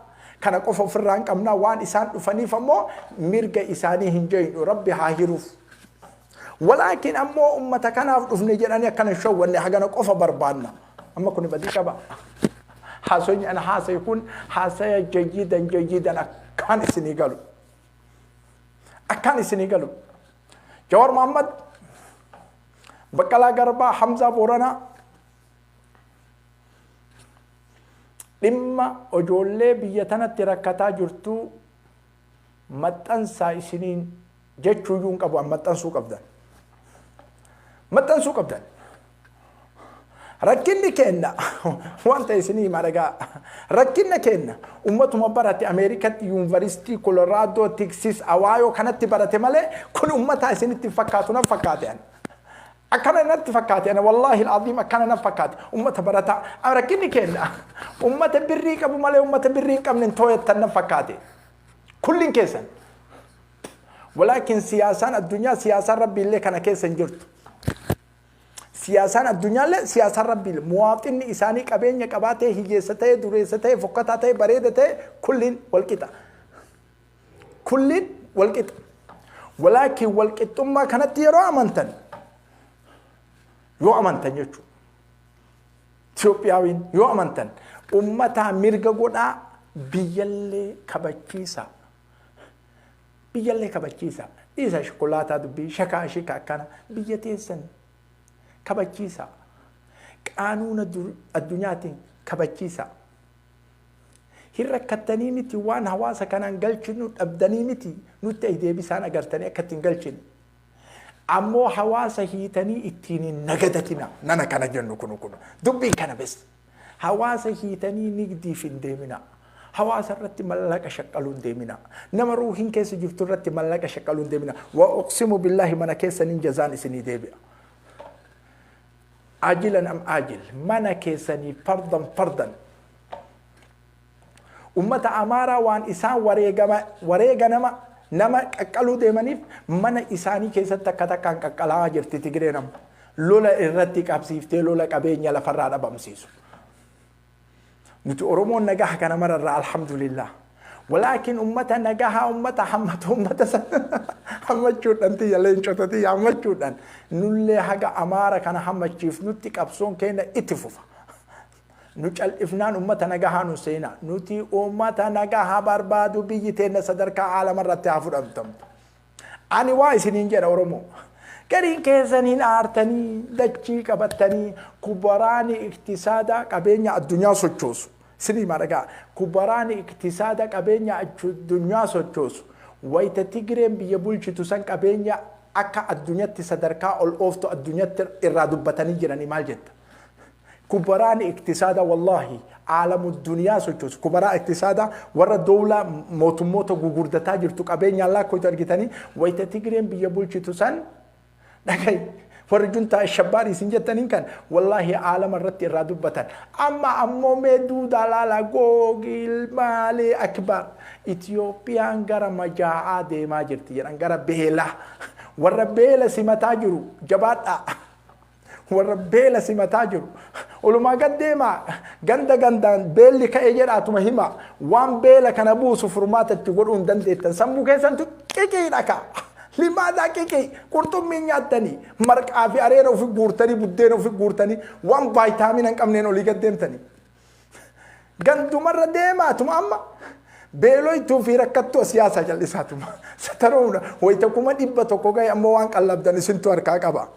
Kana qofa ofirraa hin qabnaa. Waan isaan dhufaniif ammoo mirga isaanii hin jeeynu, Rabbi haa hiruuf. Walaakin ammoo ummata kanaaf dhufne jedhanii akkana hin shawwanne, hagana qofa barbaanna. Amma kun badii qaba. Haasoyni ana haasaye kun haasaya jayyidan jayyidan akkaan isinii galu. Akkaan isinii galu. Jawar Muhammad, Baqqalaa Garbaa, Hamzaa Booranaa, dhimma ijoollee biyya tanatti rakkataa jirtu maxxansaa isiniin jechuuyyuu hin qabu. Maxxansuu qabdan. Maxxansuu qabdan. Rakkinni keenna wanta isinii hima, dhagaa. Rakkinna keenna ummatuma barate, Ameerikatti yuunivarsiitii Koloraadoo, Tiksis, Awaayoo kanatti barate malee kun ummata isinitti fakkaatu nan fakkaate ani. Akkana natti fakkaate ana, wallaahi al'aziim, akkana nan fakkaate ummata barataa. Rakkinni keenna ummata birrii qabu malee ummata birrii hin qabne hin tooyattan nan fakkaate. Kulliin keessan. Walaakin siyaasaan addunyaa, siyaasaan rabbiillee kana keessa hin jirtu. Siyaasaan addunyaallee, siyaasaan rabbiillee, muwaaxinni isaanii qabeenya qabaatee, hiyyeessa ta'e, dureessa ta'e, fokkataa ta'e, bareeda ta'e, kulliin walqixa. Kulliin walqixa. Walaakin walqixxummaa kanatti yeroo amantan, yoo amantan jechuudha. Itoophiyaawiin yoo amantan, ummataa mirga godhaa, biyyallee kabachiisaa. Biyyallee kabachiisaa. Dhiisa shokolaataa, dubbii shakaa shika akkana, biyya teessan kabachiisaa. Qaanuuna addunyaatiin kabachiisaa. Hin rakkattanii miti, waan hawaasa kanaan galchinu dhabdanii miti, nutti deebisaan agartanii akka ittiin galchine. Ammoo hawaasa hiitanii ittiin hin nagadatina. Nana kana jennu kun dubbiin kana bes. Hawaasa hiitanii nigdiif hin deemina. Hawaasa irratti mallaqa shaqqaluu hin deemina. Nama ruuhiin keessa jirtu irratti mallaqa shaqqaluu hin deemina. Wa uqsimu billaahi, mana keessaniin jazaan isinii deebi'a. Ajilan am ajil, mana keessanii fardan fardan. Ummata Amaaraa waan isaan wareegama wareega nama qaqqaluu deemaniif mana isaanii keessatti akka takkaan qaqqalaa jirti Tigireen amma. Lola irratti qabsiiftee lola qabeenya lafarraa dhabamsiisu. Nuti Oromoon nagaha kana mararraa, alhamdulillah. Walaakin ummata nagahaa, ummata hammatu, ummata hammachuudhaan, tiyya leencota tiyya hammachuudhaan, nullee haga Amaara kana hammachiifnutti qabsoon keenya itti fufa. Nu cal'ifnaan ummata nagahaa nu seenaa. Nuti ummata nagahaa barbaadu, biyyi teenna sadarkaa aalama irratti haa fudhatamtu. Ani waa isiniin jedha, Oromoo. Gariin keessan hin aartanii dachii qabattanii kubaraani iktisaadaa qabeenya addunyaa sochoosu. Isinii maa dhagaa kubaraan iktisaada qabeenya addunyaa sochoosu wayita Tigireen biyya bulchitu san qabeenya akka addunyatti sadarkaa ol ooftu addunyatti irraa dubbatanii jiranii maal jetta? Kubaraan iktisaada wallaahi aalamu duniyaa sochoosu kubaraa iktisaada warra dowlaa mootummoota gugurdataa jirtu qabeenyaan lakkoitu argitanii wayita Tigireen biyya bulchitu san dhagayi warri juntaa shabbaarii isin jettaniin kan wallaahi aalama irratti irraa dubbatan. Amma ammoo mee duudaa laala googil maalee akbar Itiyoophiyaan gara majaa'aa deemaa jirti jedhan, gara beelaa, warra beela simataa jiru jabaadhaa, warra beela simataa jiru olumaa gad deemaa ganda gandaan beelli ka'e jedhaatuma hima. Waan beela kana buusu furmaata itti godhuu hin dandeettan. Sammuu keessantu qiqiidha kaa. Limaadaa qiqii qurxummii nyaattanii marqaa fi areera ofi guurtanii buddeena ofi guurtanii waan vaayitaamina hin qabneen olii gad deemtanii gandumarra deemaatuma amma beeloytuu fi rakkattuu siyaasaa callisaatuma sataroona wayita 100,000 gahe ammoo waan qallabdan isintu harkaa qaba.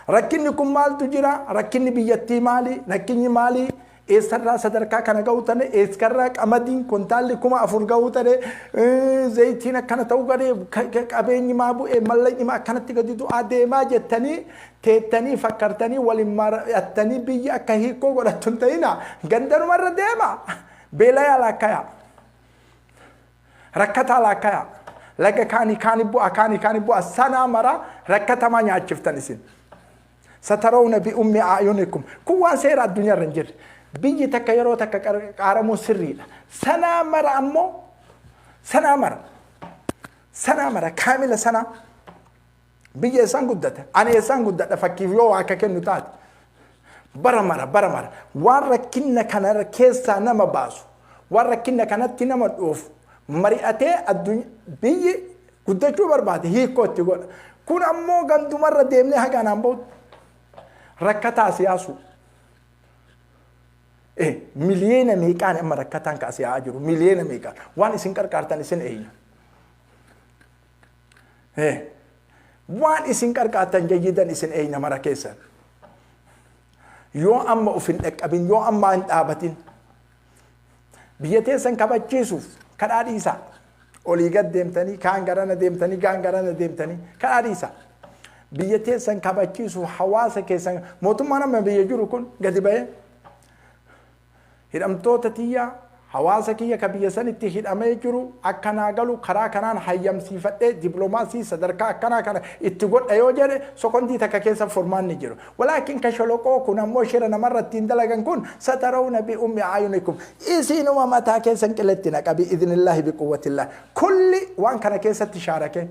Rakkinni kun maaltu jira? Rakkinni biyyattii maali? Rakkinni maali? Eessarraa sadarkaa kana ga'uu tane? Eessarraa qamadiin kuntaalli 4,000 ga'uu tane? Zayitiin akkana ta'uu gade? Qabeenyi maa bu'ee? Mallaqni maa akkanatti gadi du'aa deemaa jettanii teettanii fakkartanii waliin mari'attanii biyya akka hiikoo godhattu hin ta'ina. Gandanumarra deema. Beelayaa laakkayaa. Rakkataa laakkayaa. Laga kaanii kaani bu'a kaanii kaani bu'a sanaa mara rakkatamaa nyaachiftan isin. Satarawna bi ummi a'yunikum. Kun waan seera addunyaa irra hin jirre. Biyyi takka yeroo takka qaaramuun sirriidha. Sanaa mara ammoo sanaa mara sanaa mara kaamila sanaa biyya eessaan guddate? Ani eessaan guddadha fakkiif yoo waa akka kennu taate. Bara mara bara mara waan rakkinna kana keessaa nama baasu, waan rakkinna kanatti nama dhoofu mari'atee addunyaa biyyi guddachuu barbaade hiikoo itti godha. Kun ammoo gandumarra deemnee haga anaan bahutti rakkataa siyaasu. Miliyeena meeqaan amma rakkataan kaasee yaa'aa jiru miliyeena meeqaan waan isin qarqaartan isin eeyna. Waan isin qarqaartan jayyidan isin eeyna mara keessan. Yoo amma of hin dhaqqabin, yoo amma hin dhaabatin, biyya teessan kabachiisuuf kadhaa dhiisaa. Olii gad deemtanii kaan garana deemtanii kaan garana deemtanii kadhaa dhiisaa. Biyya teessan kabachiisuuf hawaasa keessan mootummaan amma biyya jiru kun gadi ba'ee hidhamtoota tiyya hawaasa kiyya ka biyya sanitti hidhamee jiru akka naa galu karaa kanaan hayyamsiifadhee dippiloomaasii sadarkaa akkanaa kana itti godha yoo jedhe sokondii takka keessa furmaanni jiru. Walaakin ka sholoqoo kun ammoo shira namarra ittiin dalagan kun satarawna bi ummi ayunikum isinuma mataa keessan qiletti naqa bi idnillahi bi quwwatillah. Kulli waan kana keessatti shaarake.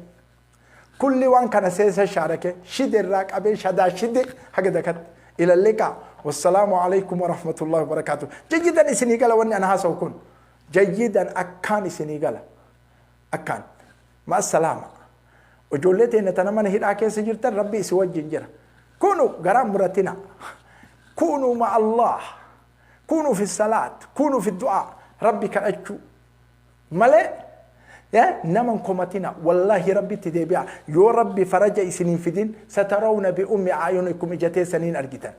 Kulli waan kana seesa shaarake shide irraa qabee shadaa shide haga dakatti. Ila liqa. Wassalaamu alaikum warahmatullahi wabarakatuh. Jayyidan isinii gala wanni ana haasa'u kun. Jayyidan akkaan isinii gala. Akkaan. Ma assalaama. Ijoollee teenya tana mana hidhaa keessa jirtan Rabbi isin wajjin jira. Kunu garaan muratina. Kunu ma Allah. Kunu fi salaat. Kunu fi du'aa. Rabbi kadhachuu. Malee nama hin komatina. Wallaahi Rabbitti deebi'a. Yoo Rabbi faraja isiniin fidin satarawna bi ummi ayunikum ija teessaniin argitan.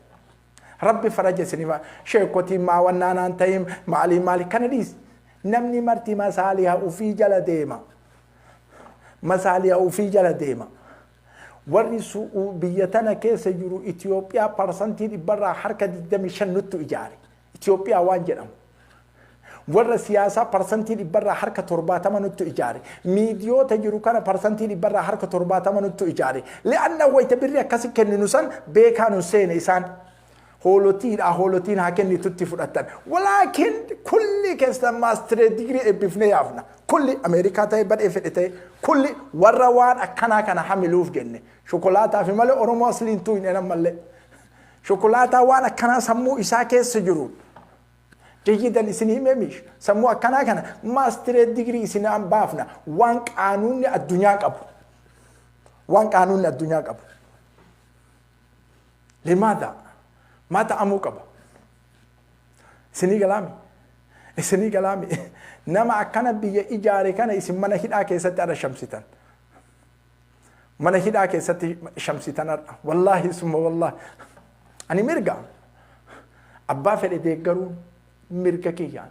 Rabbi faraja isiniif sheekotiin maa wannaanaan ta'in maalii maali kana dhiisi. Namni marti masaaliha ufii jala deema. Masaaliha ufii jala deema. Warri biyya tana keessa jiru Itoophiyaa 25% nuttu ijaare. Itoophiyaa waan jedhamu. Warra siyaasaa 70% nuttu ijaare. Miidiyoota jiru kana 70% nuttu ijaare. Li'anna wayita birri akkasi kenninu san beekaa nun seene isaan. Hoolotiidha hoolotiin haa kennitutti fudhatan. Walaakin kulli keessan maastiree digirii eebbifnee yaafna. Kulli Ameerikaa ta'e badhee fedhe ta'e kulli warra waan akkanaa kana hamiluuf jenne. Shokolaataa fi malee Oromoo asliin tuu hin enan mallee. Shokolaataa waan akkanaa sammuu isaa keessa jiruun. Jayyidan isin himee miish sammuu akkanaa kana maastiree digirii isin baafna waan qaanuunni addunyaa qabu. Waan qaanuunni addunyaa qabu. Limaadha maa ta'amuu qaba. Isinii galaami. Isinii galaami. Nama akkana biyya ijaare kana isin mana hidhaa keessatti adha shamsitan. Mana hidhaa keessatti shamsitan har'a. Wallaahi summa wallaahi. Ani mirga abbaa fedhe deeggaruun Mirga kiyyaan.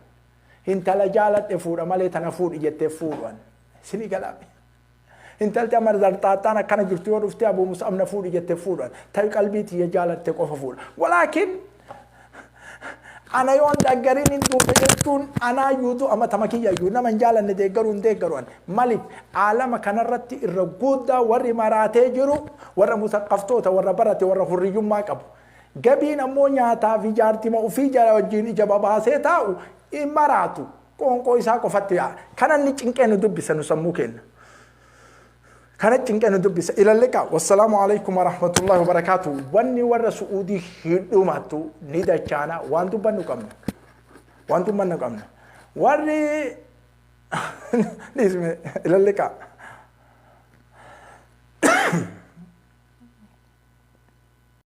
Intala jaaladhe fuudha malee tana fuudhi jettee fuudhan. Isinii galaame. Intalti amma zarxaaxxaan akkana jirtu yoo dhufte Abuu Mus'ab na fuudhi jettee fuudhan. Ta'i qalbii tiyya jaalatte qofa fuudha. Walaakin ana yoon deggariin hin duute jechuun anaa iyyuutu amma tama kiyya iyyuu nama hin jaalanne deeggaruu hin deeggaru ani. Maliif aalama kanarratti irra guddaa warri maraatee jiru warra musaqqaftoota, warra barate, warra hurriyyummaa qabu. Gabiin ammoo nyaataa fi jaartima ofii jala wajjin ija babaasee taa'u hin maraatu. Qoonqoo isaa qofatti yaa'a. Kana inni cinqee nu dubbisa nu sammuu kenna. Kana cinqee nu dubbisa. Ilalliqa. Wassalaamu alaikum warahmatullahi wabarakaatu. Wanni warra Su'uudii hidhumattu ni dachaana, waan dubbannu qabna. Waan dubbannu qabna. Warri dhiisme ilalliqa.